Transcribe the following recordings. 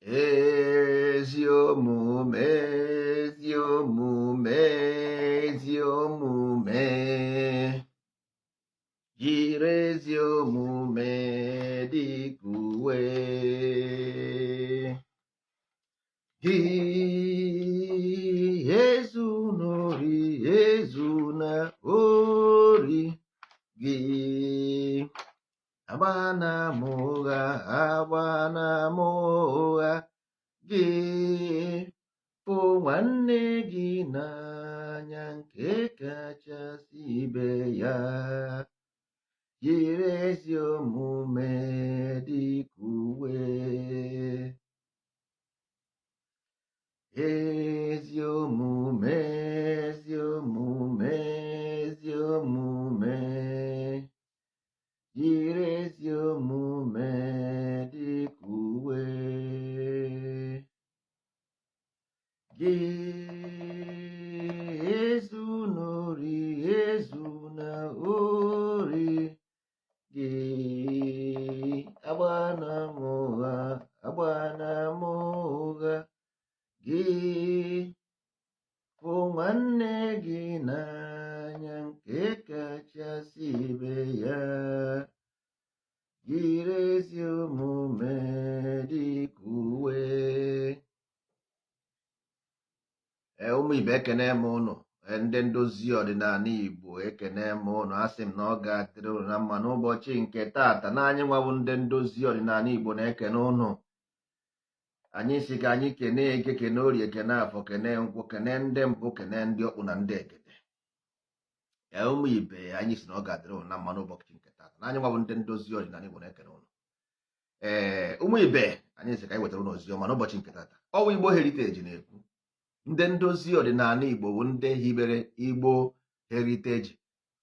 Ezi omume, ezi omume, ezi omume, jiri ezi omume dịka uwe gị. Ezuna ori, ezuna ori gị. Agbana ama ụgha, agbana ama ụgha gị. Hụ nwanne gị n'anya nke kachasị ibe ya. Jiri ezi omume dịka uwe. Ezi omume, ezi omume, ezi omume, jiri ezi omume dịka uwe gị. Ezuna ori, ezuna ori gị. Agbana ama ụgha, agbana ama ụgha gị. Hụ nwanne gị n'anya nke kachasị ibe ya. Jiri ezi omume dịka uwe. Ee, ụmụ ibe, ekene m ụnụ. Ee, ndị ndozi ọdịnala Igbo, ekene m ụnụ. Asị m na ọ ga-adịrị ụnụ na mma n'ụbọchị nke taata. Na anyị nwa bụ ndị ndozi ọdịnala Igbo na-ekene ụnụ. Anyị si ka anyị kene Eke, kene Orie, kene Afọ, kene Nkwọ, kene ndị mbụ, kene ndị ọkpụ na ndị egede. Ee, ụmụ ibe, anyị si na ọ ga-adịrị ụnụ na mma n'ụbọchị nke taata. Na anyị nwa bụ ndị ndozi ọdịnala Igbo na-ekene ụnụ. Ee, ụmụ ibe, anyị si ka anyị wetara ụnụ ozi ọma n'ụbọchị nke taata. Ọwụ Igbo Heritage na-ekwu. Ndị ndozi ọdịnala Igbo bụ ndị hibere Igbo Heritage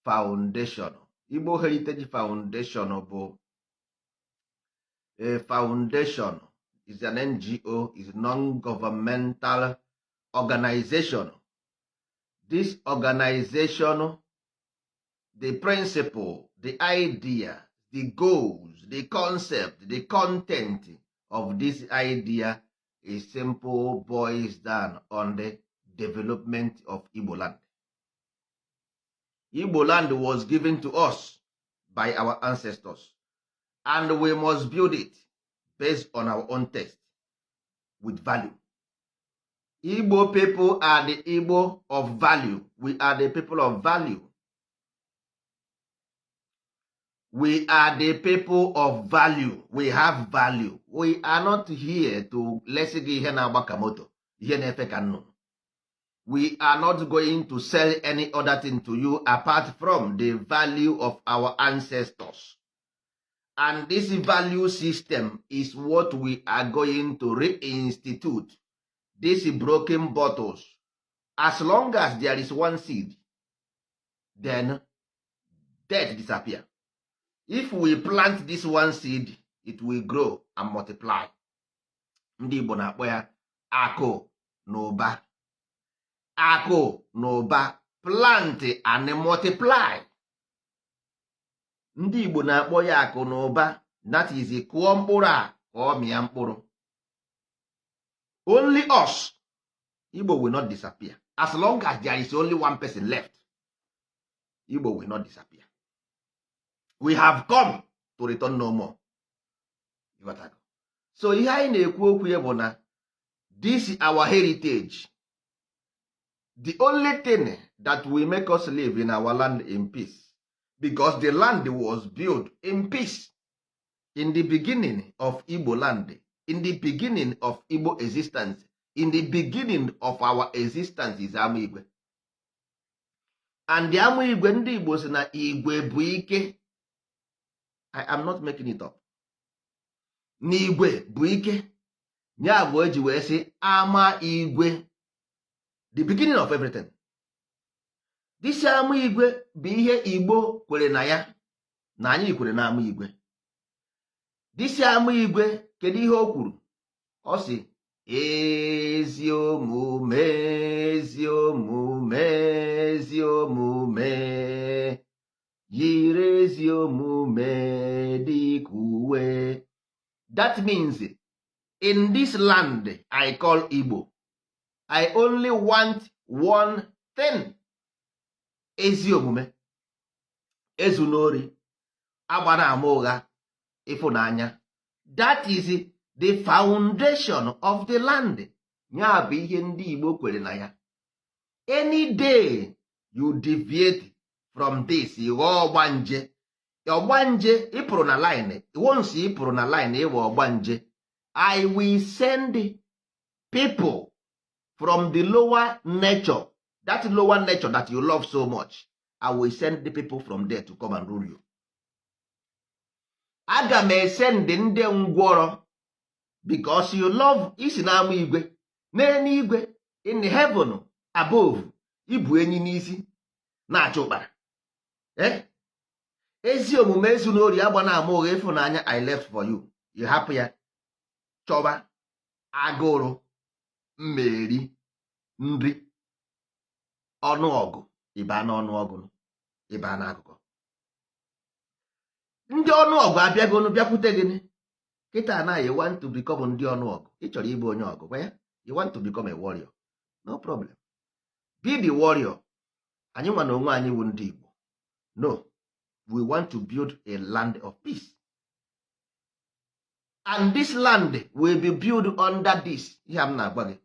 Foundation. Igbo Heritage Foundation bụ a foundation, is an NGO, is non-governmental organization. This organization, the principle, the idea, the goals, the concept, the content of this idea is simple, boils down on the development of Igbo land. Igbo land was given to us by our ancestors, and we must build it based on our own taste with value. Igbo people are the Igbo of value. We are the people of value. We are the people of value. We have value. We are not here to lesi gị ihe na-agba ka moto, ihe na-efe ka nnụnụ. We are not going to sell any other thing to you apart from the value of our ancestors. And this value system is what we are going to reinstitute. These broken bottles, as long as there is one seed, then death disappear. If we plant this one seed, it will grow and multiply. Ndị Igbo na-akpọ ya akụ na ụba. Akụ na ụba, plant and multiply. Ndị Igbo na-akpọ ya akụ na ụba. That is, kụọ mkpụrụ a ka ọ mịa mkpụrụ. Only us, Igbo will not disappear. As long as there is only one person left, Igbo will not disappear. We have come to return no more. Ịghọtago? So ihe anyị na-ekwu okwu ya bụ na this our heritage, the only thing that will make us live in our land in peace, because the land was built in peace. In the beginning of Igbo land, in the beginning of Igbo existence, in the beginning of our existence is Ama Igwe. And the Ama Igwe, ndị Igbo si na igwe bụ ike. I am not making it up. N'igwe bụ ike ya bụ eji wee sị Ama Igwe, the beginning of everything. This Ama Igwe bụ ihe Igbo kwere na ya, na anyị kwere na Ama Igwe. This Ama Igwe, kedu ihe o kwuru? Ọ sị ezi omume, ezi omume, ezi omume, yiri ezi omume dịka uwe. That means In this land I call Igbo, I only want one thing: ezi omume, ezu n'ori, agbara ama ụgha, ịfụnanya. That is the foundation of the land. Ya bụ ihe ndị Igbo kwere na ya. Any day you deviate from this, ghọọ ọgbanje. Ọgbanje, ịpụrụ na line. Once ị pụrụ na line, ịwụ ọgbanje. I will send people from the lower nature, that lower nature that you love so much. I will send the people from there to come and rule you. Aga m esend ndị ngwọrọ, because you love isi n'ama igwe n'eluigwe, in heaven above, ibu enyi n'isi na-achọ ụkpara. Eh? Ezi omume, ezu n'ori, agba na ama ụgha, ịfụnanya I left for you, you hapụ ya chọba agụrụ mmeri nri ọnụọgụ, ịba n'ọnụọgụ, ịba n'akụkọ ndị ọnụọgụ abịagonu bịakwute gịnị kịta na you want to become ndị ọnụọgụ. Ị chọrọ ịbụ onye ọgụ kwa ya. You want to become a warrior, no problem, be the warrior. Anyị nwa na onwe anyị bụ ndị Igbo, no, we want to build a land of peace, and this land will be built under this. Ihe a m na-agwa gị,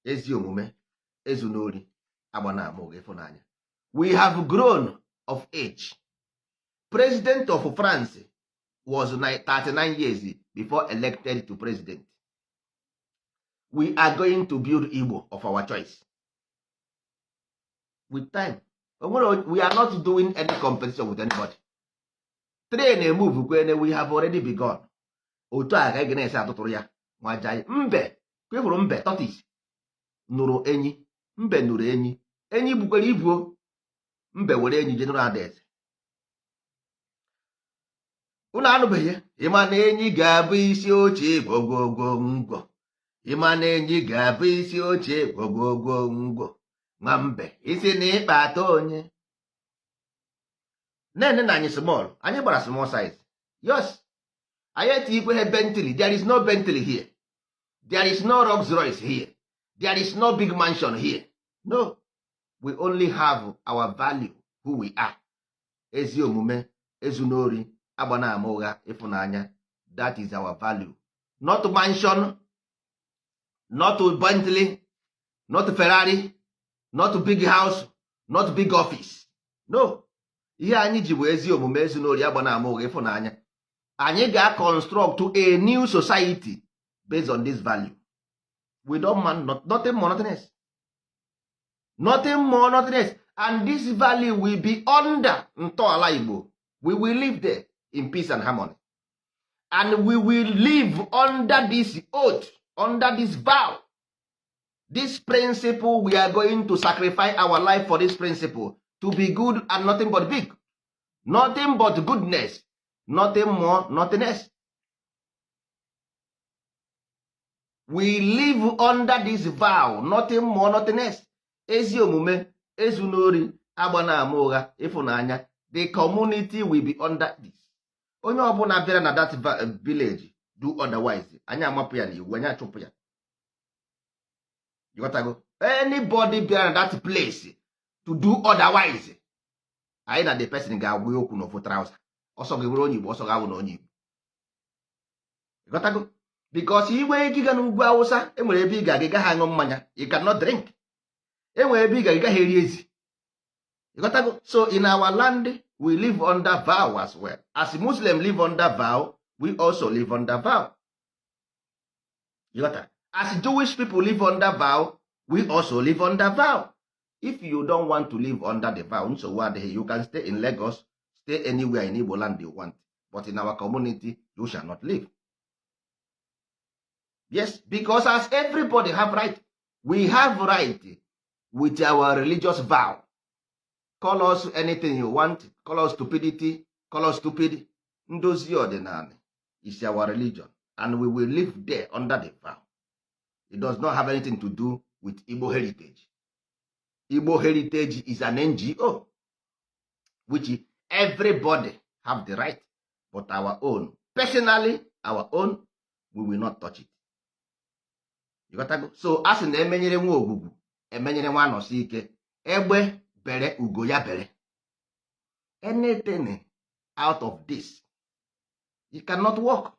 ezi omume, ezu n'ori, agba na ama ụgha, ịfụnanya. We have grown of age. President of France was 39 years before elected to president. We are going to build Igbo of our choice with time. Onwere, we are not doing any competition with anybody. Train emove kwene, we have already begun. Otu a ka anyị ga na-esi atụtụrụ ya nwajai mbe. Ka ị hụrụ mbe, tortoise nụrụ enyi, mbe nụrụ enyi, enyi gbukwere ibuo mbe, were enyi je nụrụ adaeze. Unu anụbeghị ya? Ịma na enyi ga-abụ isi oche gwogwogwo ngwọ, ịma na enyi ga-abụ isi oche gwogwogwo ngwọ, nwa mbe isi na ịkpa atọ onye nene na anyị small, anyị gbara small size. Yes, anyị etikwe ha Bentley. There is no Bentley here, there is no Rolls Royce here, there is no big mansion here. No, we only have our value, who we are: ezi omume, ezu n'ori, agba na ama ụgha, ịfụnanya. That is our value, not mansion, not Bentley, not Ferrari, not big house, not big office, no. Ihe anyị ji bụ ezi omume, ezu n'ori, agba na ama ụgha, ịfụnanya. Anyị ga-construct a new society based on this value. We don't man not, nothing more, nothing else, nothing more, nothing else. And this value will be under ntọala Igbo. We will live there in peace and harmony, and we will live under this oath, under this vow, this principle. We are going to sacrifice our life for this principle, to be good and nothing but big, nothing but goodness, nothing more, nothing else. We live under this vow, nothing more, nothing else: ezi omume, ezu n'ori, agba na ama ụgha, ịfụnanya. The community will be under this. Onye ọbụla bịara na that village do otherwise, anyị amapụ ya n'iwu, anyị achụpụ ya. Ịghọtago? Anybody bịara na that place to do otherwise, anyị na the person ga-agwa ya okwu n'ofu trouser. Ọsọ gị bụrụ onye Igbo, ọsọ gị awụ na onye Igbo. Ịghọtago? Because iwe ike ịga n'ugwu Awụsa, enwere ebe ị ga-aga, ị gaghị aṅụ mmanya, you cannot drink. Enwere ebe ị ga-aga, ị gaghị eri ezi. Ịghọtago? So in our land, we live under vow as well. As Muslim live under vow, we also live under vow. Ịghọta? As Jewish people live under vow, we also live under vow. If you don't want to live under the vow, nsogbu adịghị. You can stay in Lagos, stay anywhere in Igbo land you want, but in our community you shall not live. Yes, because as everybody have right, we have right with our religious vow. Call us anything you want, call us stupidity, call us stupid. Ndozi ọdịnala is our religion, and we will live there under the vow. It does not have anything to do with Igbo Heritage. Igbo Heritage is an NGO which everybody have the right, but our own, personally our own, we will not touch it. Ịghọtago? So a sị na emenyere nwa ogwugwu, emenyere nwa anọsi ike. Egbe bere, ugo ya bere. Anything out of this, it cannot work,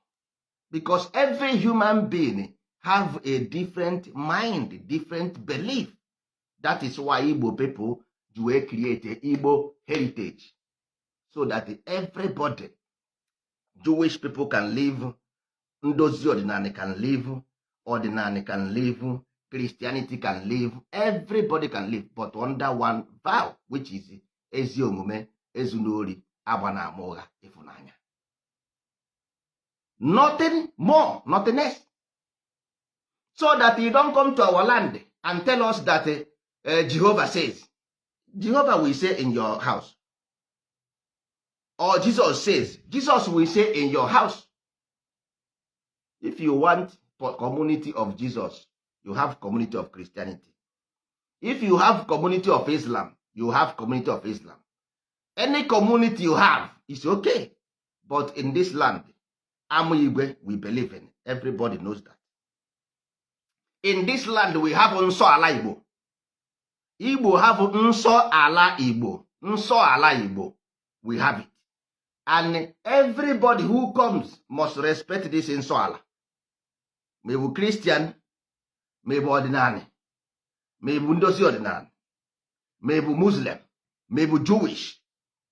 because every human being have a different mind, different belief. That is why Igbo people ji wee create a Igbo heritage, so that everybody, Jewish people can live, ndozi ọdịnala can live, ọdịnala can live, Christianity can live, everybody can live, but under one vow, which is ezi omume, ezunori, agba na ama ụgha, ịfụnanya. Nothing more, nothing else. So that you don't come to our land and tell us that Jehovah says. Jehovah will say in your house, or Jesus says, Jesus will say in your house. If you want community of Jesus, you have community of Christianity. If you have community of Islam, you have community of Islam. Any community you have is okay, but in this land, Amụ Igwe, we believe in, everybody knows that in this land we have nsọ ala Igbo. Igbo have nsọ ala Igbo. Nsọ ala Igbo, we have it, and everybody who comes must respect this nsọ ala. Ma ị bụ Christian, ma ị bụ ọdịnala, ma ị bụ ndozi ọdịnala, ma ị bụ Muslim, ma ị bụ Jewish,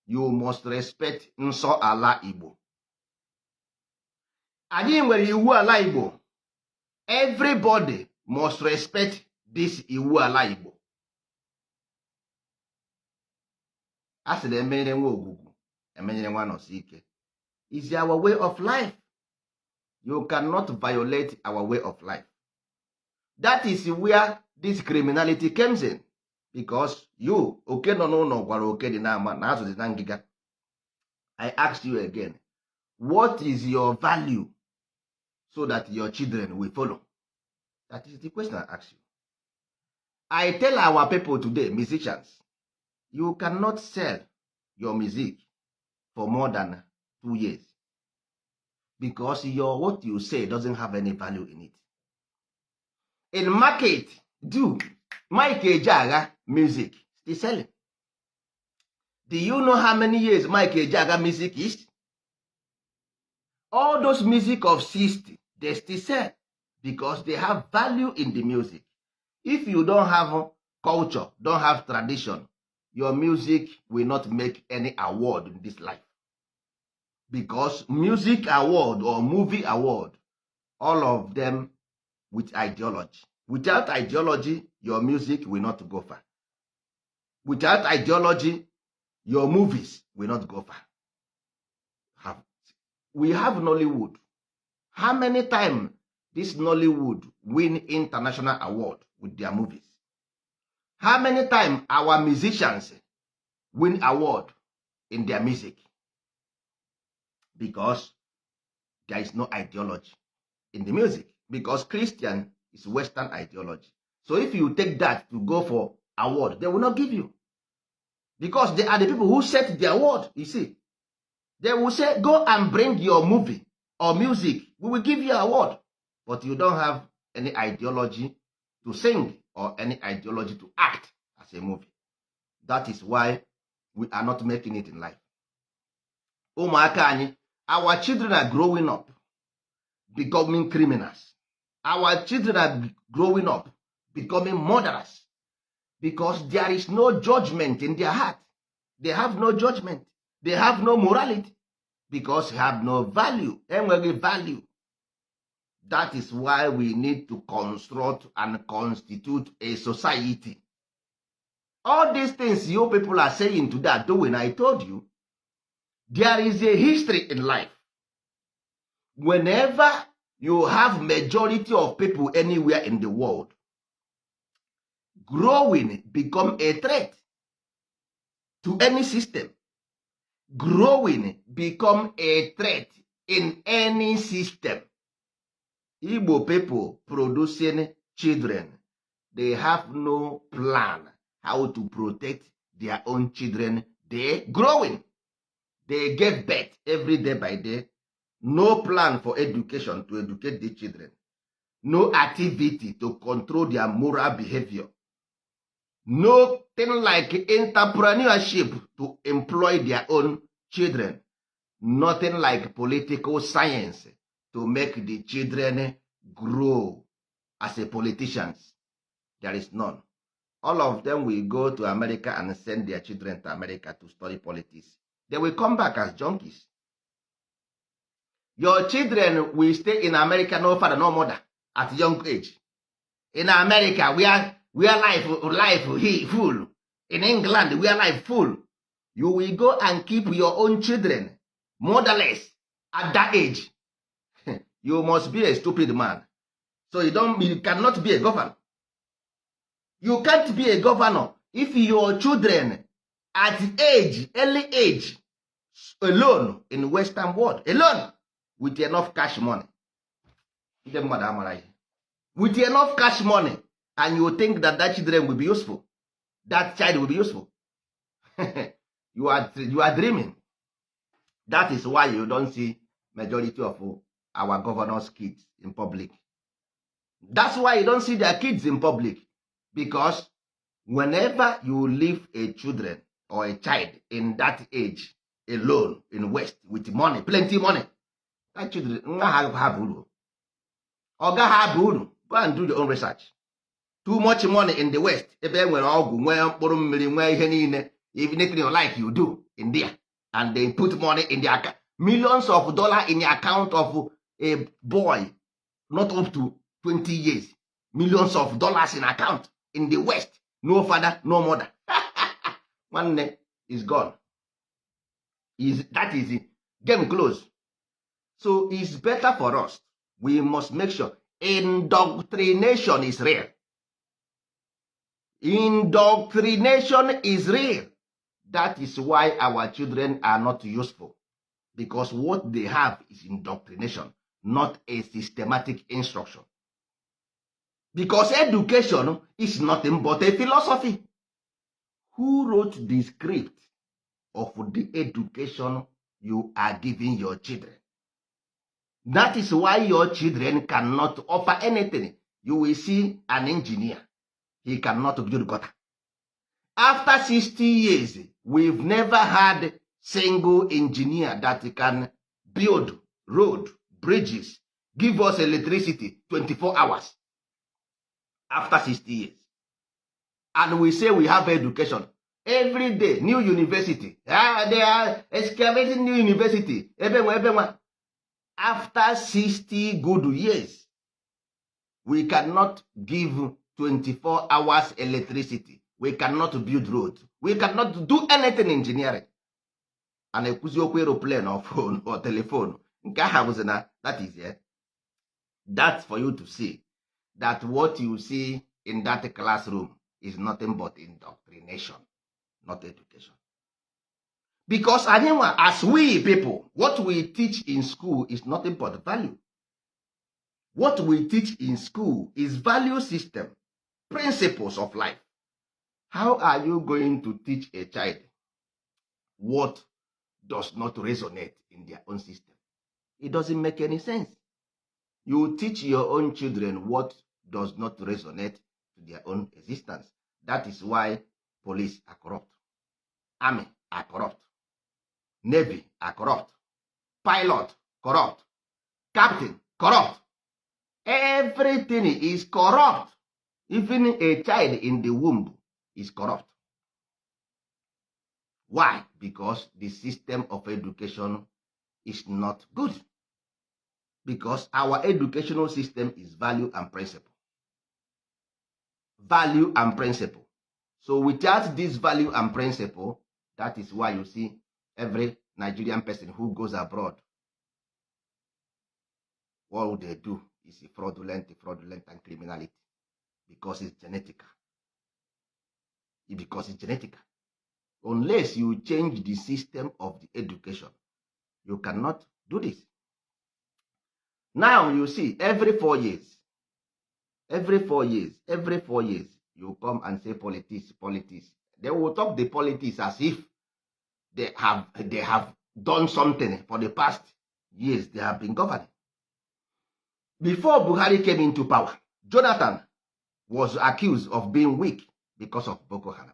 you must respect nsọ ala Igbo. Anyị nwere iwu ala Igbo. Everybody must respect this iwu ala Igbo. A sị na emenyere nwa ogwugwu, emenyere nwa nọsi ike. Is our way of life. You cannot violate our way of life. That is where this criminality comes in, because you, oke nọ n'ụlọ gwara oke dị n'ama na azụ dị na ngịga. I ask you again, what is your value so that your children will follow? That is the question I ask you. I tell our people today, musicians, you cannot sell your music for more than 2 years, because your, what you say doesn't have any value in it in market. Do Mike Ejeagha music still selling? Do you know how many years Mike Ejeagha music is? All those music of 60, they still sell, because they have value in the music. If you don't have culture, don't have tradition, your music will not make any award in this life, because music award or movie award, all of them with ideology. Without ideology, your music will not go far. Without ideology, your movies will not go far. We have Nollywood. How many times this Nollywood win international award with their movies? How many times our musicians win award in their music? Because there is no ideology in the music, because Christian is Western ideology. So if you take that to go for award, they will not give you, because they are the people who set the award. You see, they will say, "Go and bring your movie or music, we will give you award," but you don't have any ideology to sing or any ideology to act as a movie. That is why we are not making it in life. Ụmụaka anyị, our children are growing up becoming criminals. Our children are growing up becoming murderers, because there is no judgment in their heart. They have no judgment, they have no morality, because they have no value. Enweghị value. That is why we need to construct and constitute a society. All these things you people are saying today are doing, I told you there is a history in life. Whenever you have majority of people anywhere in the world growing, become a threat to any system. Growing become a threat in any system. Igbo people producing children, they have no plan how to protect their own children. They growing, they give birth every day by day, no plan for education to educate the children. No activity to control their moral behavior, nothing like entrepreneurship to employ their own children, nothing like political science to make the children grow as a politicians. There is none. All of them will go to America and send their children to America to study politics. They will come back as junkies. Your children will stay in America, no father, no mother, at young age in America, where life he full, in England, where life full. You will go and keep your own children motherless at that age. You must be a stupid man. So you cannot be a governor. You can't be a governor if your children at age early age, alone in Western world, alone with enough cash money. Ndị mmadụ amara ihe. With enough cash money, and you think that that children will be useful, that child will be useful? You are dreaming. That is why you don't see majority of our governors' kids in public. That's why you don't see their kids in public, because whenever you leave a children or a child in that age alone in West with money, plenty money, that children, nwa ha ha bụ uru, ọ gaghị aba uru. Go and do your own research. Too much money in the West, ebe e nwere ọgwụ, nwee mkpụrụ mmiri, nwee ihe niile, even anything you like you do in there, and they put money in their account, millions of dollars in the account of a boy not up to 20 years, millions of dollars in account in the West, no father, no mother. Nwanne is gone. Is that is it. Game close. So it's better for us, we must make sure indoctrination is real. Indoctrination is real. That is why our children are not useful, because what they have is indoctrination, not a systematic instruction, because education is nothing but a philosophy. Who wrote the script of the education you are giving your children? That is why your children cannot offer anything. You will see an engineer, he cannot build gutter. After 60 years, we've never had single engineer that can build road, bridges, give us electricity 24 hours after 60 years. And we say we have education. Every day, new university. Ah, they are excavating new university ebe nwa ebe nwa. After 60 good years, we cannot give 24 hours electricity, we cannot build road, we cannot do anything engineering. A na-ekwuzi okwu aeroplane or phone or telephone, nke aha bụzi na that is it. That's for you to see that what you see in that classroom is nothing but indoctrination, not education, because anyị nwa, as we people, what we teach in school is nothing but value. What we teach in school is value system, principles of life. How are you going to teach a child what does not resonate in their own system? It doesn't make any sense. You teach your own children what does not resonate to their own existence. That is why police are corrupt, army are corrupt, navy are corrupt, pilot corrupt, captain corrupt, everything is corrupt. Even a child in the womb is corrupt. Why? Because the system of education is not good, because our educational system is value and principle, value and principle. So without this value and principle, that is why you see every Nigerian person who goes abroad, what they do is fraudulent, fraudulent and criminality, because it's genetic, because it's genetic. Unless you change the system of the education, you cannot do this. Now you see, every 4 years, every 4 years, every 4 years, you come and say politics, politics. They will talk the politics as if they have done something for the past years they have been governing. Before Buhari came into power, Jonathan was accused of being weak because of Boko Haram.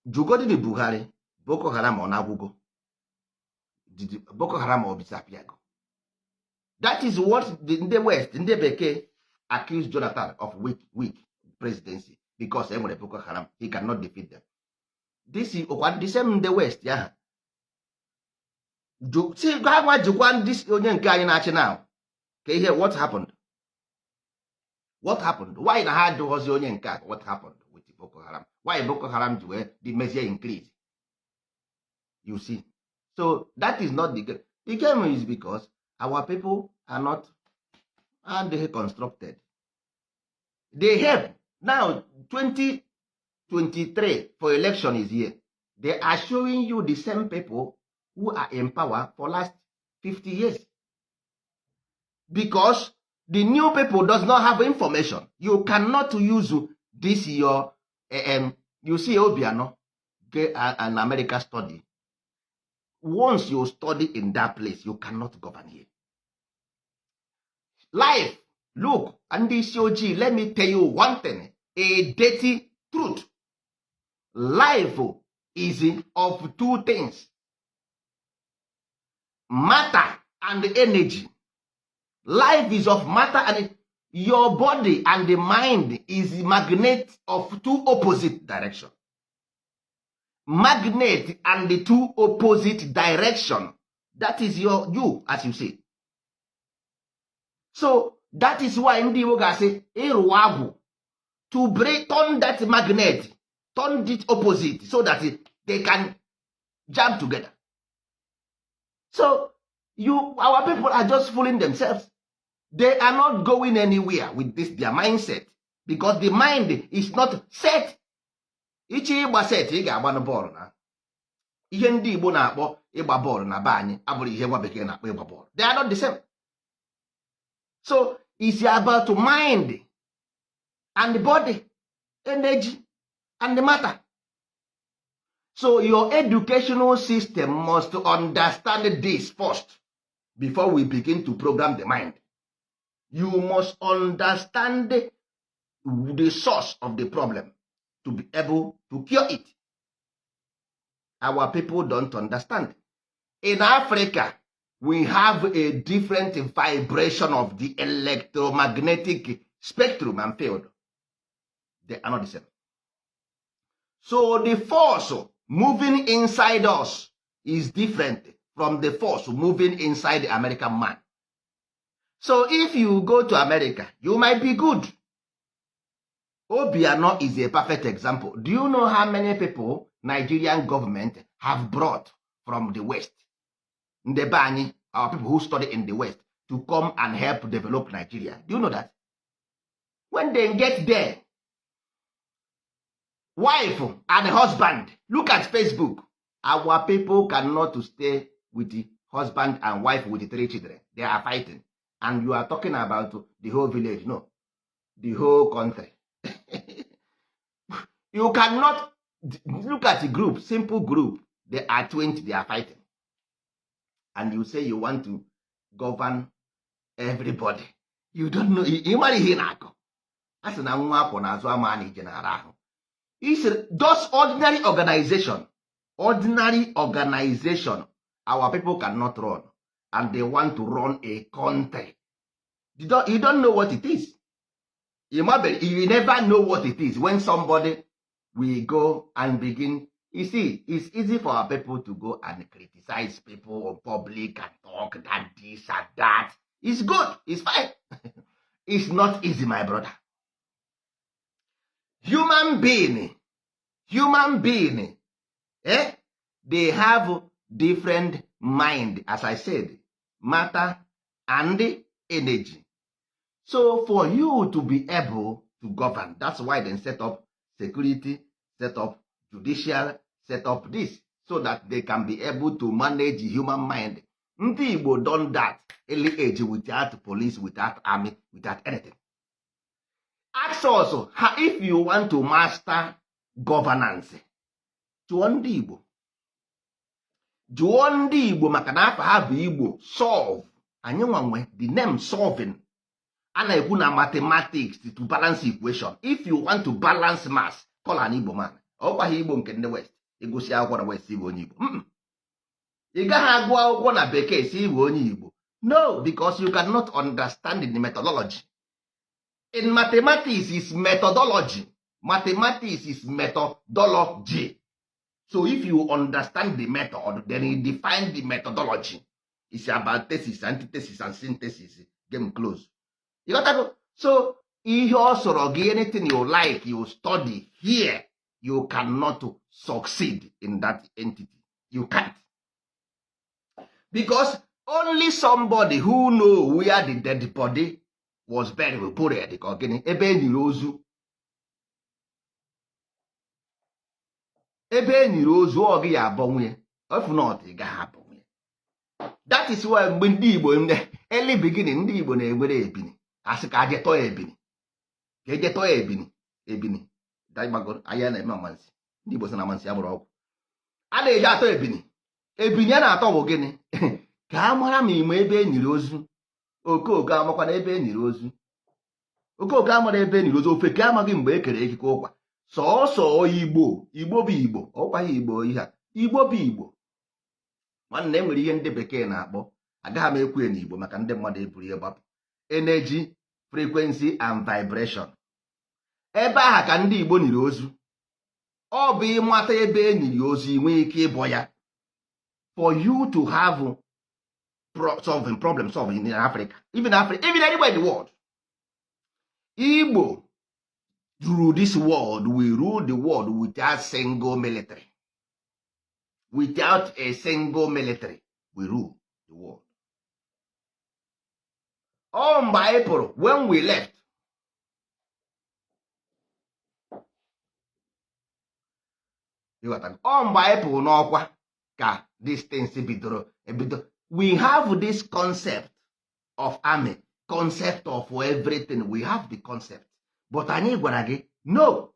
Jugodini Buhari, Boko Haram ọ na-agwụgo? Boko Haram ọ disappear? That is what the ndị West, ndị Bekee, accused Jonathan of weak presidency because e nwere Boko Haram, he cannot defeat them. This is ọkwa the same ndị West ya ha si ha nwa jikwa ndị onye nke anyị na-achị now ka ihe. What happened? What happened? Why na ha ajụghọzi onye nke a, what happened with Boko Haram? Why Boko Haram ji wee dị mezie increase? You see, so that is not the game. The game is because our people are not adịghị constructed. They help now. 2023 for election is here. They are showing you the same people who are in power for last 50 years because the new people does not have information. You cannot use this your you see, Obiano get an America study. Once you study in that place, you cannot govern here. Life, look, ndị isi ojii, let me tell you one thing, a dirty truth. Life is of two things, matter and energy. Life is of matter and your body and the mind is magnet of two opposite direction. Magnet and the two opposite direction, that is your you as you see. So that is why ndị Igbo ga-asị ịrụ agwụ to break, turn that magnet, turn it opposite so that they can jam together. So you, our people are just fooling themselves. They are not going anywhere with this their mindset because the mind is not set. Iche ịgba set, ị ga-agbanụ bọọlụ na ihe ndị Igbo na-akpọ ịgba bọọlụ na be anyị abụrụ ihe nwa Bekee na-akpọ ịgba bọọlụ. They are not the same. So it's about mind and body, energy and matter. So your educational system must understand this first before we begin to program the mind. You must understand the source of the problem to be able to cure it. Our people don't understand. In Africa, we have a different vibration of the electromagnetic spectrum and field. They are not the same. So the force moving inside us is different from the force moving inside the American man. So if you go to America, you might be good. Obiano is a perfect example. Do you know how many people Nigerian government have brought from the West, ndị be anyị, our people who study in the West, to come and help develop Nigeria? Do you know that when they get there, wife and husband, look at Facebook, our people cannot stay with the husband and wife with the three children. They are fighting, and you are talking about the whole village? No, the whole country. You cannot look at the group, simple group, they are 20, they are fighting, and you say you want to govern everybody. You don't know. Ị mara ihe ị na-akọ. A sị na nwa akwọ n'azụ ama na ije na-ara ahụ. Isi just ordinary organization, ordinary organization, our people cannot run, and they want to run a country. You don't know what it is. You, you never know what it is when somebody will go and begin. You see, it's easy for our people to go and criticize people on public and talk that this and that. It's good, it's fine. It's not easy, my brother. Human being, human being, eh? They have different mind, as I said, matter and energy. So for you to be able to govern, that's why they set up security, set up judicial, set up this, so that they can be able to manage human mind. Ndị Igbo done that early age without police, without army, without anything. Ask us ha, if you want to master governance, jụọ ndị Igbo, jụọ ndị Igbo, maka na afọ ha bụ Igbo solve. Anyị nwanwe the name solving. A na-ekwu na mathematics to balance equation. If you want to balance mass, call an Igbo man. Ọ gwaghị Igbo nke ndị West. Ịgụsị akwụkwọ na West, ịbụ onye Igbo. Ị gaghị agụ akwụkwọ na Bekee si ịbụ onye Igbo. No, because you cannot understand the methodology. In mathematics is methodology. Mathematics is methodology. So if you understand the method, then you define the methodology. It's about thesis, antithesis and synthesis. Game close. You got to. So ihe ọ sọrọ gị, anything you like, you study here, you cannot succeed in that entity. You can't, because only somebody who know where the dead body was buried will buried. Ka ọ gịnị? Ebe e nyiri ozu, ebe e nyiri ozu, ọ gị ya abọ nwunye. If not, ị gaghị abọ nwunye. That is why mgbe ndị Igbo, early beginning, ndị Igbo na-enwere ebini, asị ka aje tọọ ebini, ka eje tọọ ebini. Ebini dagbagoro anya na-eme amansi. Ndị Igbo sị na amansi abụrụ ọgwụ a na-eji atọ ebini. Ebini a na-atọ bụ gịnị? Ka a mara ma ime ebe e nyiri ozu. Okooko amakwa na ebe e nyiri ozu. Okooko amara ebe e nyiri ozu. Ofeke amaghị mgbe e kere ekike ụkwa. Sọọsọ Igbo, Igbo bụ Igbo. Ọkwaghị Igbo ihe a, Igbo bụ Igbo. Nwanne, enwere ihe ndị Bekee na-akpọ, agaghị m ekwu ya n'Igbo maka ndị mmadụ eburu ihe gbapụ, energy, frequency and vibration. Ebe aha ka ndị Igbo niri ozu. Ọ bụ ịmata ebe e niri ozu, ị nwee ike ịbọ ya, for you to have solving problem solving in Africa, even Africa, even anywhere in the world. Igbo rule this world. We rule the world without single military, without a single military. We rule the world. Ọ mgbe anyị pụrụ, when we left, ọ mgbe anyị pụrụ n'ọkwa ka distance bidoro ebido. We have this concept of army, concept of everything. We have the concept, but anyị gwara gị no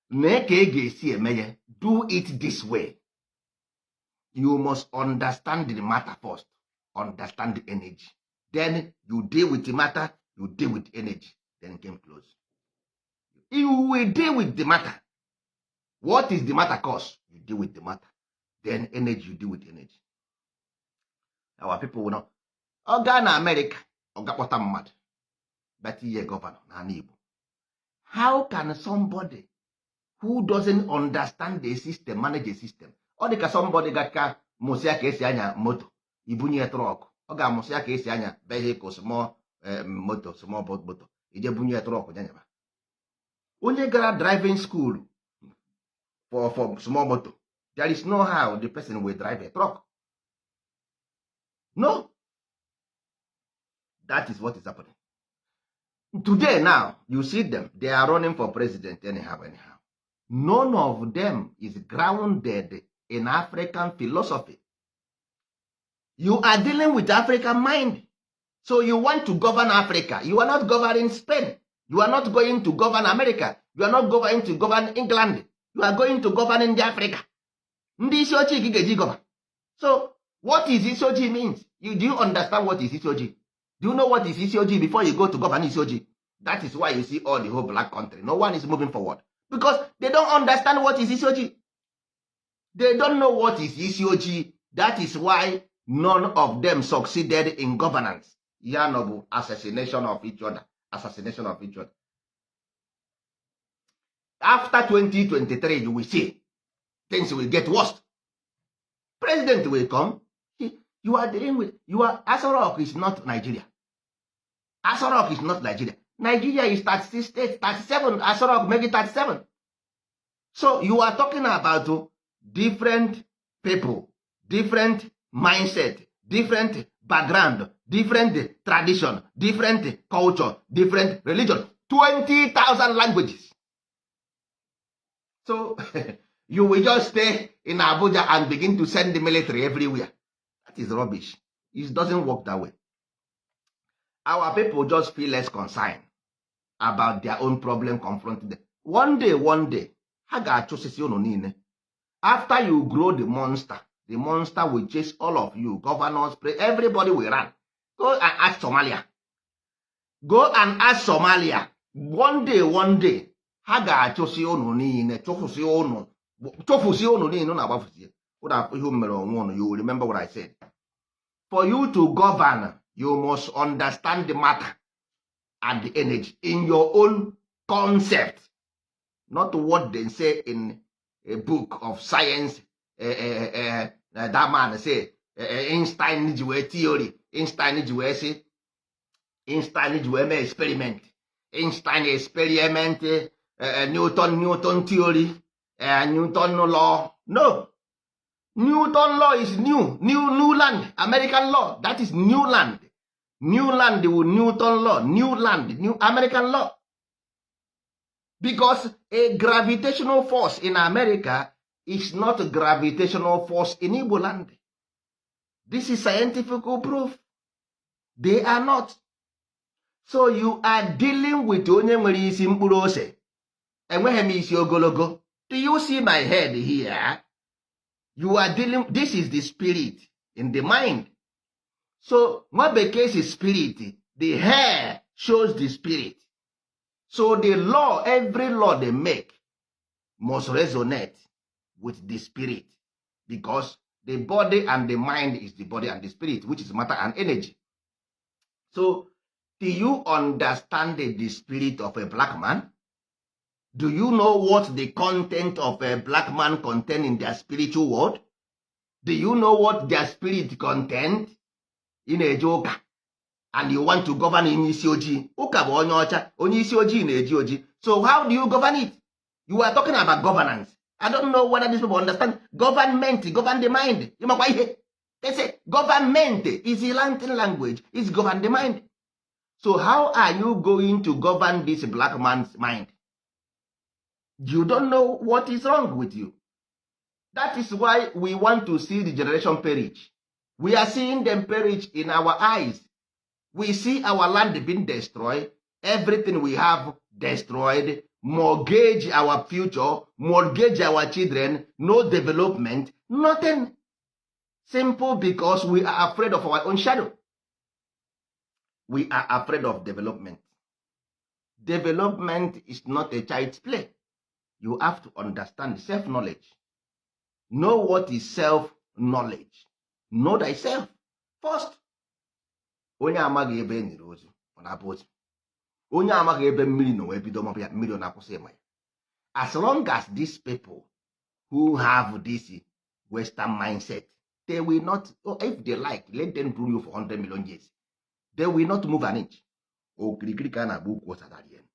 mee ka ị ga-esi eme ya. Do it this way. You must understand the matter first, understand the energy, then you deal with the matter, you deal with energy, then came close. You will deal with the matter. What is the matter cause? You deal with the matter, then energy, you deal with energy. Our people will not. Ọ gaa na America, ọ ga-akpọta mmadụ bata ihe governor n'ala Igbo. How can somebody who doesn't understand the system manage a system? Ọ dị ka somebody ga-ka mụsịa ka esi anya moto, ibunye ya truck. Ọ ga-amụsị ya ka esi anya vehicle, small moto, small moto, ije bunye ya truck nyanyaba. Onye gara driving school for small motor, there is no how the person will drive a truck. No, that is what is happening today. Now you see them, they are running for president anyhow, anyhow. None of them is grounded in African philosophy. You are dealing with African mind, so you want to govern Africa. You are not governing Spain. You are not going to govern America. You are not going to govern England. You are going to govern ndị Africa. Ndị isi ojii ka ị ga-eji govern. So what is isi ojii means? Do you understand what is isi ojii? Do you know what is isi ojii before you go to govern isi ojii? That is why you see all the whole black country, no one is moving forward, because they don't understand what is isi ojii. They don't know what is isi ojii. That is why none of them succeeded in governance. Ya nọ bụ assassination of each other, assassination of each other. After 2023, you will see things will get worse. President will come. You are dealing with, you are, Aso Rock is not Nigeria. Aso Rock is not Nigeria. Nigeria is 36 states, 37. Aso Rock make it 37. So you are talking about different people, different mindset, different background, different tradition, different culture, different religion, 20,000 languages. So you will just stay in Abuja and begin to send the military everywhere. That is rubbish. It doesn't work that way. Our people just feel less concerned about their own problem confronting them. One day, one day, ha ga-achụsisi unu niile. After you grow the monster, the The monster will chase all of you, governors, everybody will run. Go and ask Somalia, go and ask Somalia. One day, one day, ha ga-achụsị ụnụ niile, chụfụsị ụnụ, chụfụsị ụnụ niile. Ụnụ agbafusie, ụnụ afụ ihe mere onwe ụnụ. You will remember what I said. For you to govern, you must understand the matter and the energy in your own concept, not what they say in a book of science. That man say Einstein ji wee theory, Einstein ji wee sị, Einstein ji wee mee experiment, Einstein experiment, Newton theory, Newton law. No, Newton law is new land, American law. That is new land, new land with Newton law, new land, new American law, because a gravitational force in America is not a gravitational force in Igbo land. This is scientific proof. They are not. So you are dealing with onye nwere isi mkpụrụ ose. Enweghị m isi ogologo. Do you see my head here? You are dealing, this is the spirit in the mind. So nwa bekee si spirit, the hair shows the spirit. So the law, every law they make must resonate with the spirit, because the body and the mind is the body and the spirit, which is matter and energy. So do you understand the spirit of a black man? Do you know what the content of a black man contain in their spiritual world? Do you know what their spirit content? Ị na-eje ụka and you want to govern onye isi ojii. Ụka bụ onye ọcha, onye isi ojii na-eji ojii. So how do you govern it? You are talking about governance. I don't know whether these people understand government. Govern the mind. Ịmakwa ihe they say government is a Latin language, is govern the mind. So how are you going to govern this black man's mind? You don't know what is wrong with you. That is why we want to see the generation perish. We are seeing them perish in our eyes. We see our land being destroyed, everything we have destroyed, mortgage our future, mortgage our children, no development, nothing. Simple, because we are afraid of our own shadow. We are afraid of development. Development is not a child's play. You have to understand self knowledge. Know what is self knowledge. Know thyself first. Onye amaghị ebe e nyere ozu, ọ na-abụ ozu. Onye amaghị ebe mmiri nọ wee bido mabụ ya, mmiri ọ na-akwụsị ịma ya. As long as these people who have this western mindset, they will not. Oh, if they like, let them rule you for 100 million years, they will not move an inch. Okirikiri ka a na-agba ukwu ose adari elu.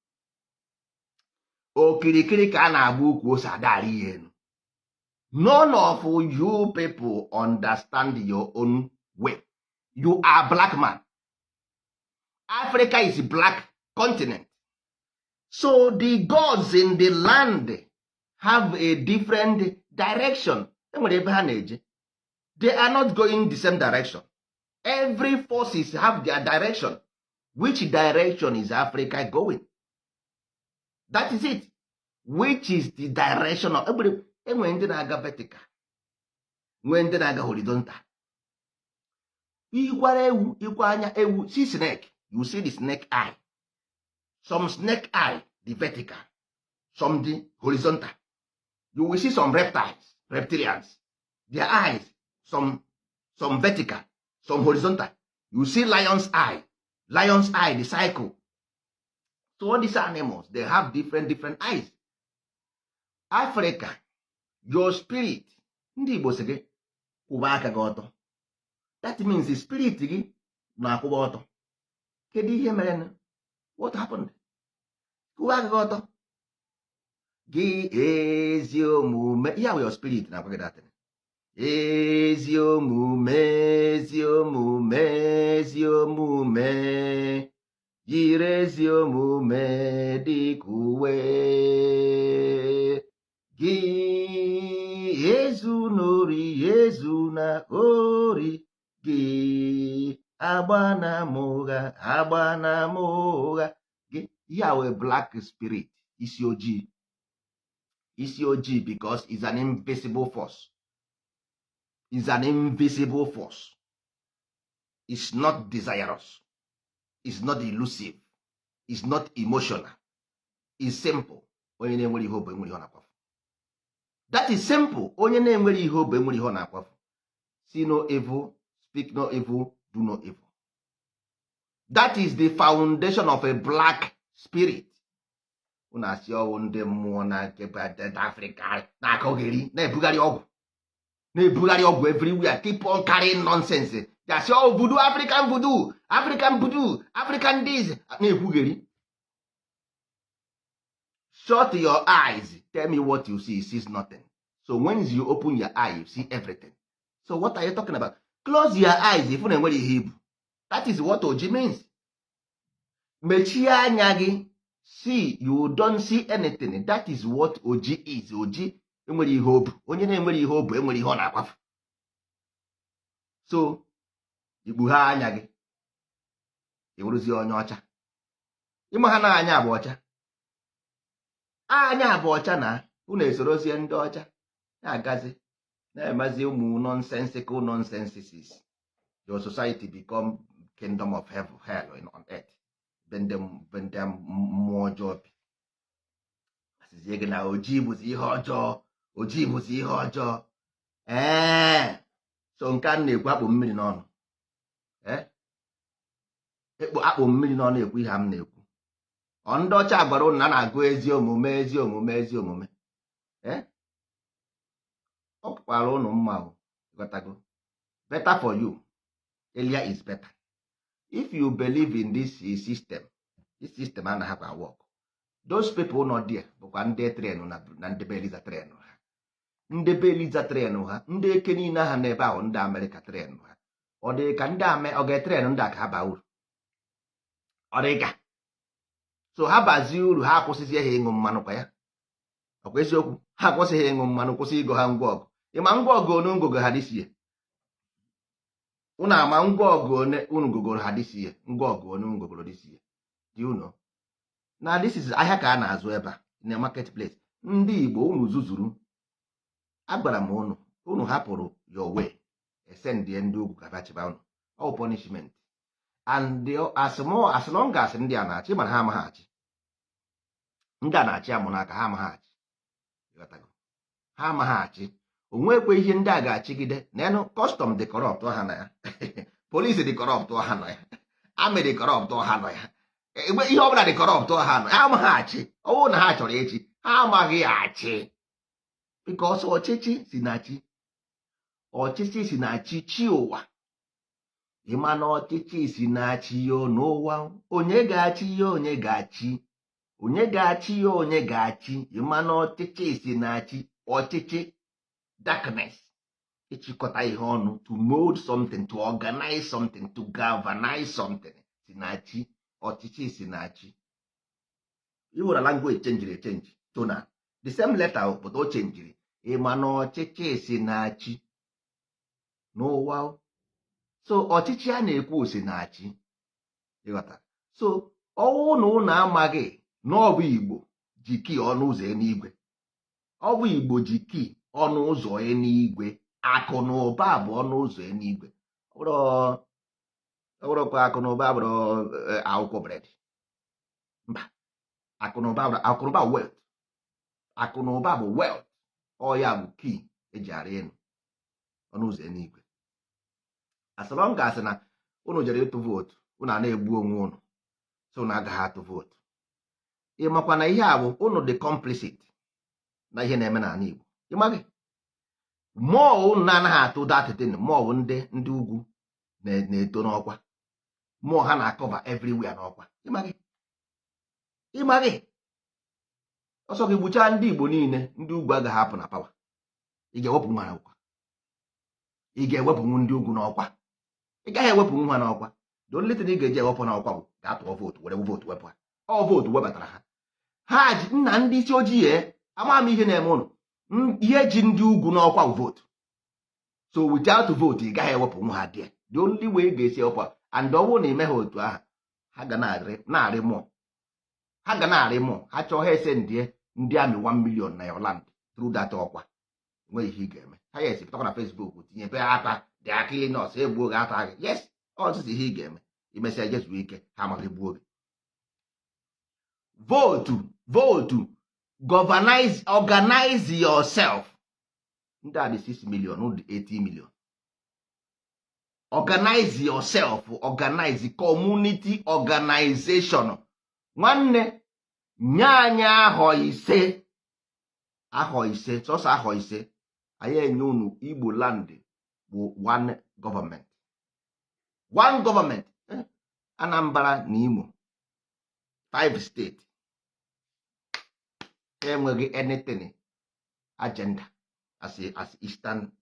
Okirikiri ka a na-agba ukwu ose adari ya elu. None of you people understand your own way. You are black man. Africa is black continent. So the gods in the land have a different direction. Enwere ebe ha na-eje. They are not going the same direction. Every forces have their direction. Which direction is Africa going? That is it. Which is the direction of enwere? Enwere ndị na-aga vertical, nwee ndị na-aga horizontal. Ikwara ewu ikwe anya ewu, see snake, you see the snake eye. Some snake eye the vertical, some the horizontal. You will see some reptiles, reptilians, their eyes, some vertical, some horizontal. You see lion's eye, lion's eye, the cycle. So all these animals, they have different different eyes. Africa, your spirit, ndị Igbo sị gị kwụba aka gị ọtọ. That means the spirit gị na-akwụba ọtọ. Kedu ihe mere? What happened? Kwụba aka gị ọtọ, gị ezi omume ya wụ your spirit na-agwa gị that ezi omume, ezi omume, ezi omume, jiri ezi omume dịka uwe gị, ezu n'ori, ezu na ori gị, agba na m ụgha, agba na m ụgha gị. Ya wee black spirit, isi ojii, isi ojii, because is an invisible force. Is an invisible force, is not desirous, is not elusive, is not emotional, is simple. Onye na-enwere ihe obu enwere ihe ọ na-akwafu. That is simple. Onye na-enwere ihe obu enwere ihe ọ na-akwafu. See no evil, speak no evil, do no evil. That is the foundation of a black spirit. Unu asị ọwụ ndị mmụọ na nke Africa na-akọgheri, na-ebugharị ọgwụ, na-ebugharị ọgwụ everywhere, keep on carrying nonsense. Asị ọ voodoo, African voodoo, African voodoo, African this, na-ekwugheri. Shut your eyes, tell me what you see. You see nothing. So when you open your eye, you see everything. So what are you talking about? Close your eyes, if na enwere ihe ibu. That is what oji means. Mechie anya gị, see, you don't see anything. That is what oji is. Oji enwere ihe obu. Onye na-enwere ihe obu enwere ihe ọ na-akwafu. So ikpughe anya gị, ị onye ọcha. Ịma ha na anya bụ ọcha, anya bụ ọcha na unu esorozie ndị ọcha na-agazi, na-emezi ụmụ nonsensical nonsenses. Your society become kingdom of heaven, hell on earth. Be ndị mmụọ ọjọọ bi asịzie gị na ojii bụzi ihe ọjọọ, ojii bụzi ihe ọjọọ. Ee, so nke a na-ekwu, akpụ mmiri n'ọnụ, ekpo akpụ mmiri n'ọnụ ekwu ihe a m na-ekwu. Ọ ndị ọcha gwara ụnụ na na-agụ ezi omume, ezi omume, ezi omume. Ee, ọ pụkwara ụnụ mma o. Ghọtago? Better for you earlier is better. If you believe in this system, this system anaghị work. Those people nọ there bụkwa ndị train na ndị be Eliza train ha, ndị be Eliza train ha, ndị eke niile ha n'ebe ahụ, ndị Amerịka train ha. Ọ dị ka ndị ame ọ ga-etrain ndị a ka ha baa uru? Ọ dị ka so ha bazie uru, ha akwụsịzie ha ịṅụ mmanụ kwa ya. Ọkwa eziokwu? Ha akwụsịghị ịṅụ mmanụ, kwụsị igo ha ngwa ọgụ. Ịma ngwa ọgụ one ngogo ha dịsie? Unu ama ngwa ọgụ one unu gogoro ha dịsie? Ngwa ọgụ one unu gogoro dịsie? Do you know na this is ahịa ka a na-azụ ebe a in a market place? Ndị Igbo, unu zuzuru. Agwara m unu, unu hapụrụ your way, esendie ndị ugwu ka bịa chịba unu. All punishment. And as more as long as ndị a na-achị, mana ha amaghị achị. Ndị a na-achị amụ n'aka, ha amaghị achị. Ịghọtago? Ha amaghị achị. Onwekwe ihe ndị a ga-achịgide n'enu. Custom dị corrupt, ha na ya. Police dị corrupt, ha nọ ya. Army dị corrupt, ha nọ ya. Egbe ihe ọbụla dị corrupt, ha nọ ha. Amaghị achị. Ọ bụrụ na ha chọrọ echi, ha amaghị achị, because ọchịchị si na chi, ọchịchị si na chi, chi ụwa. Ịma na ọchịchị si na chi yo n'ụwa. Onye ga-achị ya? Onye ga-achị? Onye ga-achị ya? Onye ga-achị? Ịma na ọchịchị si na chi. Ọchịchị darkness, ịchịkọta ihe ọnụ, to mold something, to organize something, to galvanize something, si na chi. Ọchịchị si na chi. Iwere language chenjiri echenji to na the same letter, but o chenjiri. Ịma na ọchịchị si na chi n'ụwa. So ọchịchị a na-ekwu si na chi. Ịghọta? So ọnwụ na ụnụ amaghị na ọ bụ Igbo ji key ọnụ ụzọ eluigwe. Ọ bụ Igbo ji key ọnụ ụzọ eluigwe. Akụ na ụba bụ ọnụ ụzọ eluigwe. Ọ bụrụkwa akụ na ụba bụrụ akwụkwọ bread. Mba, akụ na ụba bụrụ akụ na ụba, wealth. Akụ na ụba bụ wealth. Ọ ya bụ key eji arị elu ọnụ ụzọ eluigwe. As long as na unu jere ịtụ vootu, unu a na-egbu onwe unu, so unu agaghị atụ vootu. Ị makwa na ihe a bụ unu dị complicit na ihe na-eme n'ala Igbo. Ịmaghị mmụọ unu na-anaghị atụ that thing. Mmụọ ndị ugwu na-eto n'ọkwa mmụọ ha na-acover everywhere n'ọkwa. Ịmaghị, ịmaghị. Ọsọ gị gbuchaa ndị Igbo niile, ndị ugwu agaghị apụ na power. Ị ga-ewepụ nwa n'ọkwa? Ị ga-ewepụ ndị ugwu n'ọkwa? Ị gaghị ewepụ nwa n'ọkwa. The only thing ị ga-eji ewepụ n'ọkwa bụ ga atụọ vootu, were vootu wepụ ha. Ọ vootu webatara ha. Ha ji nna ndị isi ojii ya. Ama m ihe na-eme ụnụ. Ihe ji ndị ugwu n'ọkwa bụ vootu. So without vote, ị gaghị ewepụ nwa ha. Dị the only way ị ga-esi ewepụ ha, and ọ bụrụ na ime ha otu ahụ, ha ga na-arị mụọ, ha ga na-arị mụọ. Ha chọọ, ha ese ndie ndị army 1 million na your land through that ọkwa. Enweghị ihe ị ga-eme. Ha yes, pụtakwa na Facebook tinye be akwa dị akili nọọsụ egbuo gị, ata gị. Yes, ọtụtụ ihe ị ga-eme, imesịa jezuo ike, ha amaghị gbuo gị. Vote, vote, governance, organize yourself. Ndị a dị 6 million, dị 80 million. Organize yourself, organize community organization. Nwanne, nye anyị ahọ 5, ahọ 5, sọsọ ahọ 5, anyị enye unu Igbo land bụ one government, one government. Anambra na Imo, five state enweghị anything agenda as eastern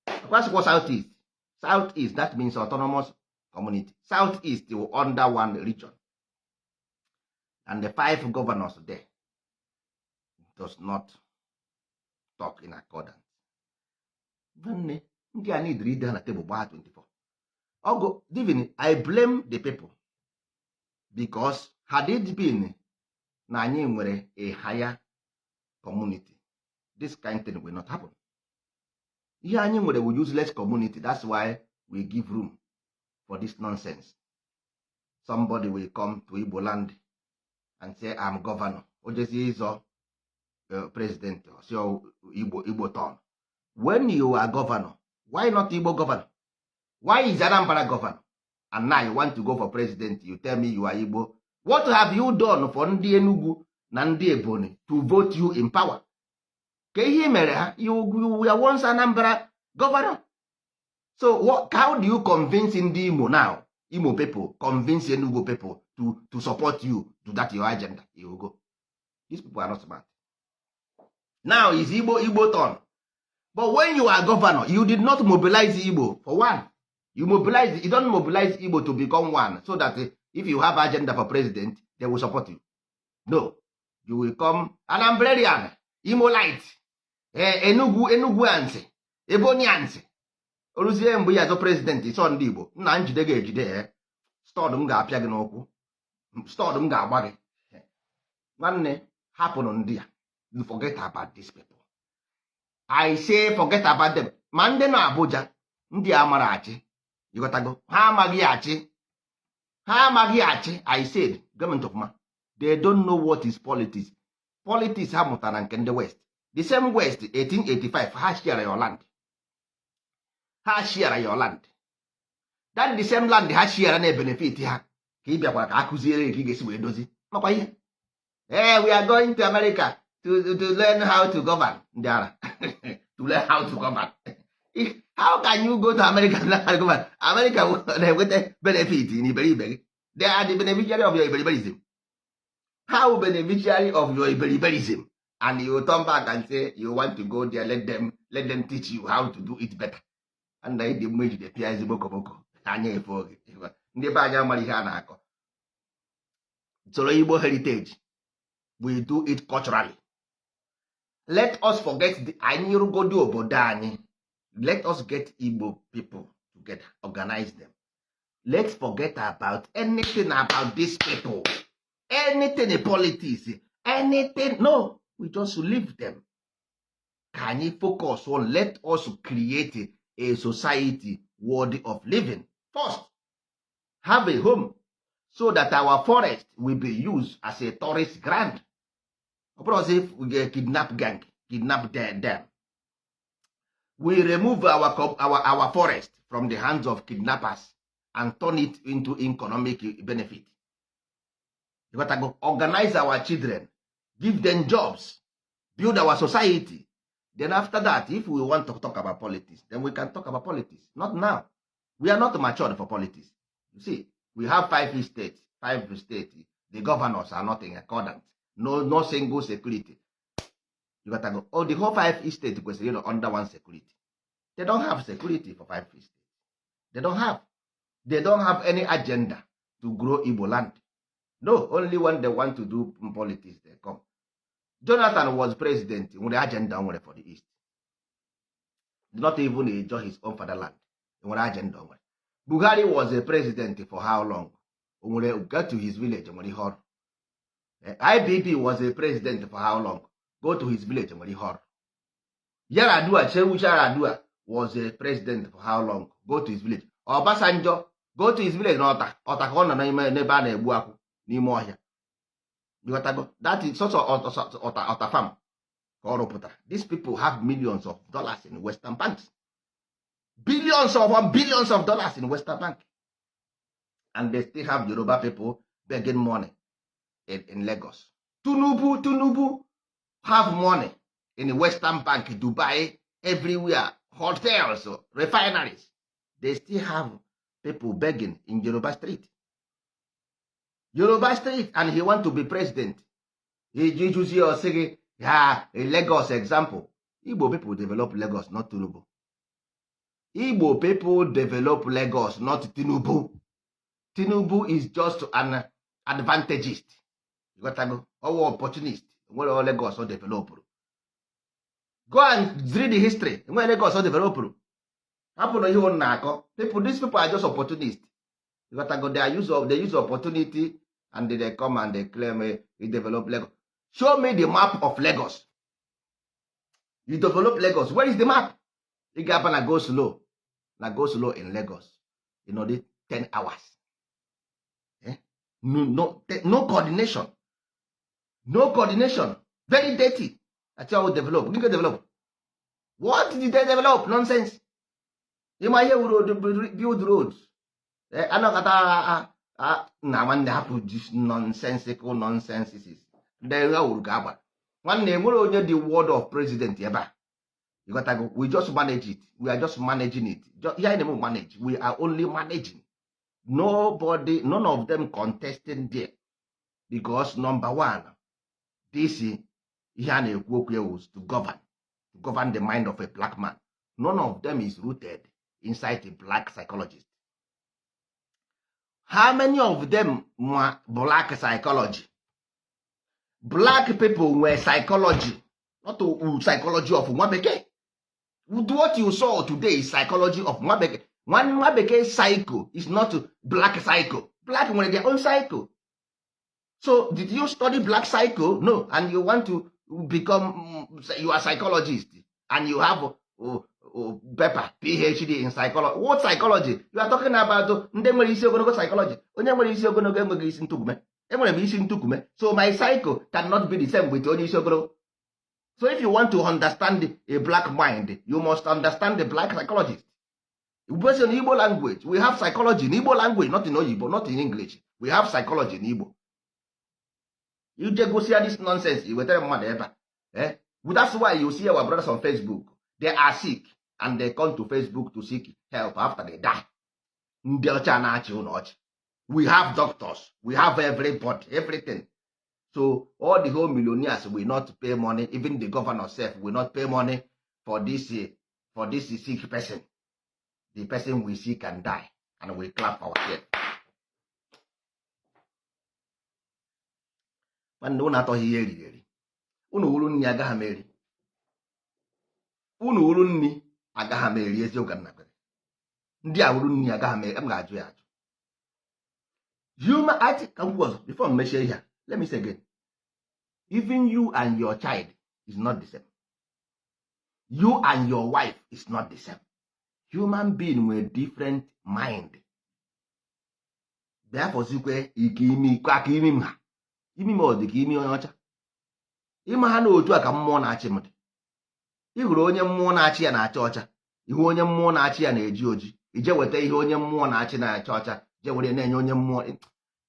akwasịkwa south east, south east, that means autonomous community. South east will under one region and the five governors there does not talk in accordance. Nwanne, ndị a need ide ha na tebụl gbaa 24 ọgụ. Even I blame the people, because had it been na anyị nwere a higher community, this kind thing will not happen. Ihe anyị nwere bụ useless community. That's why we give room for this nonsense. Somebody will come to Igbo land and say, "I'm governor." O jezie ịzọ president, si Igbo, Igbo turn. When you are governor, why not Igbo governor? Why is Anambra governor? And now you want to go for president, you tell me you are Igbo. What have you done for ndị Enugu na ndị Ebonyi to vote you in power? Ka ihe mere ha? You were once Anambra governor, so what, how do you convince ndị Imo now, Imo people, convince Enugu people to support you to that your agenda? You go, these people are not smart. Now is Igbo, Igbo turn. But when you are governor, you did not mobilize Igbo for one. You mobilize, you don't mobilize Igbo to become one so that if you have agenda for president, they will support you. No, you will come Anambrarian, Imolite, Enugu, Enuguans, Ebonians. Oruzie mgbe ya azọ president, ịsọ ndị Igbo nna njide ga-ejide ya, stud m ga-apịa gị n'ụkwụ, stud m ga-agba gị. Nwanne, hapụnụ ndị a. Forget about these people. I say forget about them. Ma ndị nọ Abuja, ndị a mara achị, ịghọtago? Ha amaghị achị, ha amaghị achị. I said gọọmenti ọfụma, they don't know what is politics. Politics ha mụtara nke ndị West, the same West 1885 ha share your land, ha share your land, that the same land ha share na-ebenefit ha, ka ị bịakwara ka a kụziere gị ka ị ga-esi wee dozi makwa ihe. Hey, we are going to America to learn how to govern. Ndị ara, to learn how to govern. How can you go to America to learn how to govern? America na-enweta benefit n'iberibe gị. They are the beneficiary of your iberiberism. How beneficiary of your iberiberism, and you turn back and say you want to go there, let them teach you how to do it better? And na ịdị mma ejide pịa ezigbo koboko anya efe oge. Ndị be anyị amara ihe a na-akọ. Soro Igbo heritage, we do it culturally. Let us forget the anyị rụgodo obodo anyị. Let us get Igbo people together, organize them. Let's forget about anything about these people, anything in politics, anything. No, we just leave them. Ka anyị focus on, let us create a society worthy of living first, have a home so that our forest will be used as a tourist ground. Ọ bụrụ ọzọ, if we get kidnap gang, kidnap them, we remove our forest from the hands of kidnappers and turn it into economic benefit. You got to go organize our children, give them jobs, build our society. Then after that, if we want to talk about politics, then we can talk about politics. Not now. We are not matured for politics. You see, we have five states, five states. The governors are not in accordance. No, no single security. You got to go, oh, the whole five states kwesịrị ịnọ under one security. They don't have security for five states. They don't have any agenda to grow Igbo land. No, only when they want to do politics they come. Jonathan was president, nwere agenda o nwere for the East? Not even enjoy his own fatherland. Nwere agenda o nwere? Buhari was a president for how long? O nwere go to his village? Nwere ihe ọrụ? IBB was a president for how long? Go to his village, nwere ihe ọrụ? Yaradua, Shehu Yaradua was a president for how long? Go to his village. Obasanjo, go to his village na ọta ọta ka ọ nọ n'ime n'ebe a na-egbu akwụ n'ime ọhịa. Ịghọtago? That is sọsọ ọta ọta farm ka ọ rụpụtara. These people have millions of dollars in Western banks, billions of billions of dollars in Western bank, and they still have Yoruba people begging money in Lagos. Tinubu have money in the Western bank, Dubai, everywhere, hotels, refineries. They still have people begging in Yoruba street, Yoruba street, and he want to be president. Iji juzie ọsị gị ha Lagos example. Igbo people develop Lagos, not Tinubu. Igbo people develop Lagos, not Tinubu. Tinubu is just an advantagist. Ịghọtago? Ọwụ opportunist. Nwere Lagos ọ developụrụ? Go and read the history. Nwere Lagos ọ developụrụ? Hapụ na ihe unu na-akọ. People, these people are just opportunist. Ịghọtago? They use opportunity and they come and they claim he develop Lagos. Show me the map of Lagos. You develop Lagos, where is the map? Ị ga-aba na go slow, na go slow in Lagos, the 10 hours, eh? No, no, no coordination, no coordination, very dirty. That's how we develop. Gịnị develop? What did they develop? Nonsense. Ịma ihe wuru build roads? Anọkọta na nwanne, hapụ this nonsensical nonsenses. Ndị ha wuru ka agbara nwanne. Enwere onye dị word of president ebe a. You we just manage it. We are just managing it. Ihe anyị na-eme, manage. We are only managing. Nobody, none of them contesting there, because number one, this ihe a na-ekwu okwu ya was to govern the mind of a black man. None of them is rooted inside a black psychologist. How many of them ma black psychology? Black people nwere psychology, not psychology of nwa bekee. What you saw today is psychology of nwa bekee. Nwa bekee psycho is not black psycho. Black nwere their own psycho. So did you study black psycho? No. And you want to become, you are psychologist and you have paper PhD in psychology. What psychology you are talking about? Ndị nwere isi ogologo psychology. Onye nwere isi ogologo enweghị isi ntụkwume. Enwere m isi ntụkwume, so my psycho cannot be the same with onye isi ogologo. So if you want to understand a black mind, you must understand the black psychologist. Based on Igbo language, we have psychology in Igbo language, not in Oyibo, not in English. We have psychology in Igbo. You je gosia this nonsense i wetara mmadụ ebe a, eh? That's why you see our brothers on Facebook, they are sick and they come to Facebook to seek help after they die. Ndị ọcha na-achị ụlọ ọchị. We have doctors, we have everybody, everything. So all the whole millionaires will not pay money. Even the governor sef will not pay money for this sick person. The person will sick and die, and we clap for ourselves. Nwanne, unu atọghị ihe eriri eri. Unu wuru nri, agaghị m eri. Unu wuru nri, agaghị m eri. Eziokwu ka nna kwere. Ndị a wuru nri, agaghị m eri. M ga-ajụ ya ajụ. Human art ka m kwuo ọzọ before m mechie ihe a. Let me say again, even you and your child is not the same. You and your wife is not the same. Human being nwere different mind. Bịa fọzikwe ike imi aka imi m ha imi m, ọ dị ka imi onye ọcha. Ịma ha na otu a ka mmụọ na-achị m dị. Ị hụrụ onye mmụọ na-achị ya na-acha ọcha, ihu onye mmụọ na-achị ya na-eji oji. Ije weta ihe onye mmụọ na-achị na-acha ọcha, je were na-enye onye mmụọ.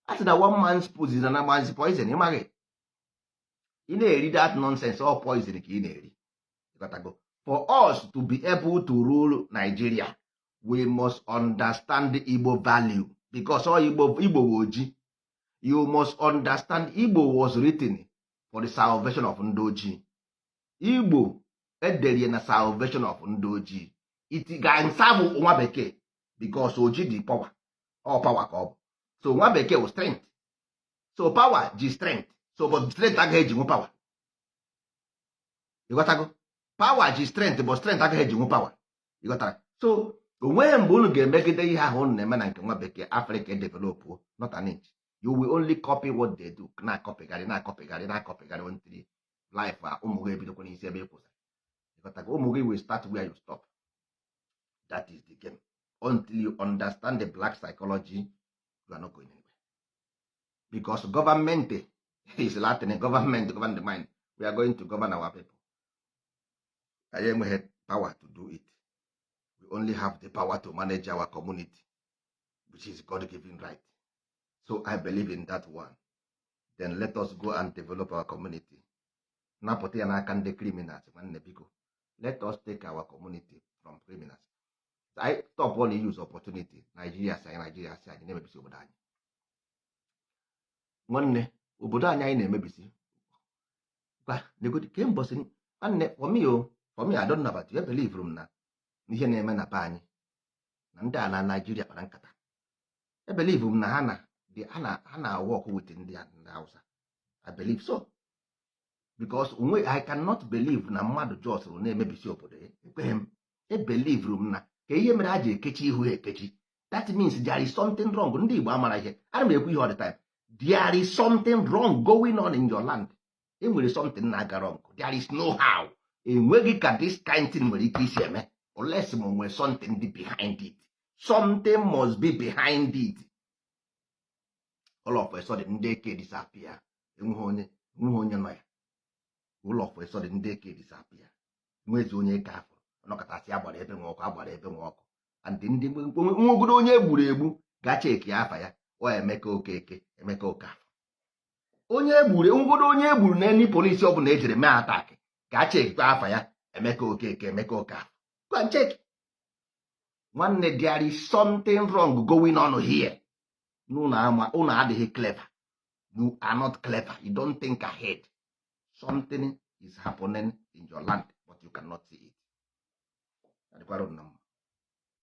A sị na one man's food is another man's poison. Ịmaghị ị na-eri that nonsense, all poison ka ị na-eri. Ịghọtago? For us to be able to rule Nigeria, we must understand the Igbo value, because all Igbo, Igbo wụ oji. You must understand Igbo was written for the salvation of ndị ojii. Igbo ederie na salvation of ndị ojii. It ga-nsabụ nwa bekee because oji dị power, all power ka ọ bụ. So nwa bekee wụ strength, so power ji strength, so but strength agaghị ejinwu power. Ịghọtago? Power ji strength, but strength agaghị ejinwu power. Ịghọtara? So onweghị mgbe unu ga-emegide ihe ahụ unu na-eme na nke nwa bekee, Africa develop not an inch. You will only copy what they do, na-akọpịgharị, na-akọpịgharị, na-akọpịgharị until life a ụmụ ha ebidokwa n'isi ebe ị kwụsịrị. Ịghọtago? Ụmụ gị will start where you stop. That is the game. Until you understand the black psychology, you are not going anywhere, because government is Latin government, govern the mind. We are going to govern our people. Anyị enweghị power to do it. We only have the power to manage our community, which is God given right. So I believe in that one. Then let us go and develop our community, napụta ya n'aka ndị criminals. Nwanne, biko, let us take our community from criminals. I stop all use opportunity. Nigeria si anyị, Nigeria si anyị na-emebisi obodo anyị. Nwanne, obodo anyị anyị na-emebisi. Gwa negodi kemgbe. Nwanne, for me o, for me, I don't know about you, I believe m na ihe na-eme na be anyị na ndị a na Nigeria kpara nkata. I believe m na ha na work with ndị Hausa. I believe so, because onwe I cannot believe na mmadụ just na-emebisi obodo ya. Ekweghị m. Ebelieve m na ka ihe mere ha ji ekechi ihu ha ekechi, that means there is something wrong. Ndị Igbo amara ihe ana m ekwu ihe all the time. There is something wrong going on in your land. E nwere something na-aga wrong. There is no how enweghị ka this kind thing nwere ike isi eme unless ma nwere something dị behind it. Something must be behind it. All of a sudden, ndị eke disappear. Enweghị onye nọ ya. All of a sudden, ndị eke disappear. Nwezi onye eke afọ ọnọkọtasị agbara ebe nwe ọkụ, agbara ebe nwe ọkụ. And ndị nwegodo onye egburu egbu ga check afa ya, ọ Emeka Okeke, Emeka Okafọ. Onye egburu, nwegodo onye egburu na eni polisi ọbụla ejere mee attack, ga checkikwa afa ya, Emeka Okeke, Emeka Okafọ. Go and check. Nwanne, there is something wrong going on here. Unu ama unu adịghị clever. You are not clever. You don't think ahead. Something is happening in your land, but you cannot see it. Adịkwara unu na mma.